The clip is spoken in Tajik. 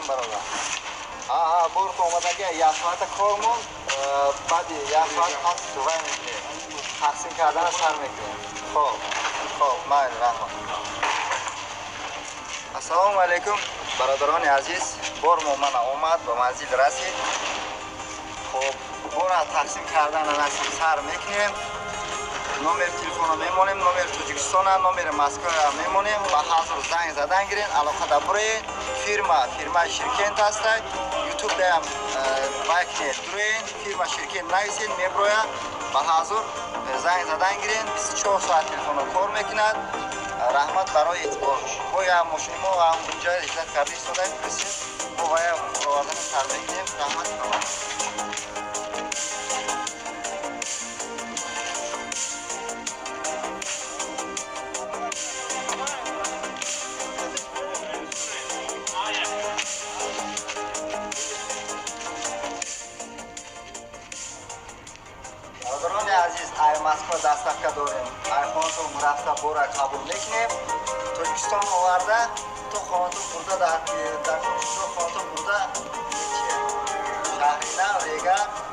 Алейкум, бародар. Ҳа, бор омадаги, як соата кор монд, баъди як соат пас вай мекунем, тақсим кардана сар мекунем. Хоб, майли, раҳмат. Ассалому алайкум, бародарони азиз. Бор мо мана омад, ба манзил расид. Хоб, бора тақсим кардана насиб сар мекунем. Номери телефонро мемонем, номери Тоҷикистона, номери Москваро мемонем. Ба ҳазр занг задан гирен, алоқада буроед. Фирмаи Ширкент ҳастай. Ютуб даям вай кунед, дуроен, фирма Ширкент нависед, меброяд. Ба ҳазур занг задан гирен, 24 соат телефонро кор мекунад. Раҳмат барои эътибор. Бо як мошини мо ҳам инҷа иждат карда истодаем, присед, мо вая овардани сар мекунем. Раҳмат. Бародарони азиз, ай Москва доставка дорем. Ай хонатон рафта бора қабул мекунем. Тоҷикистон оварда, то хонатон бурда, дар хонатон бурда. Шаҳри Нав, Регар.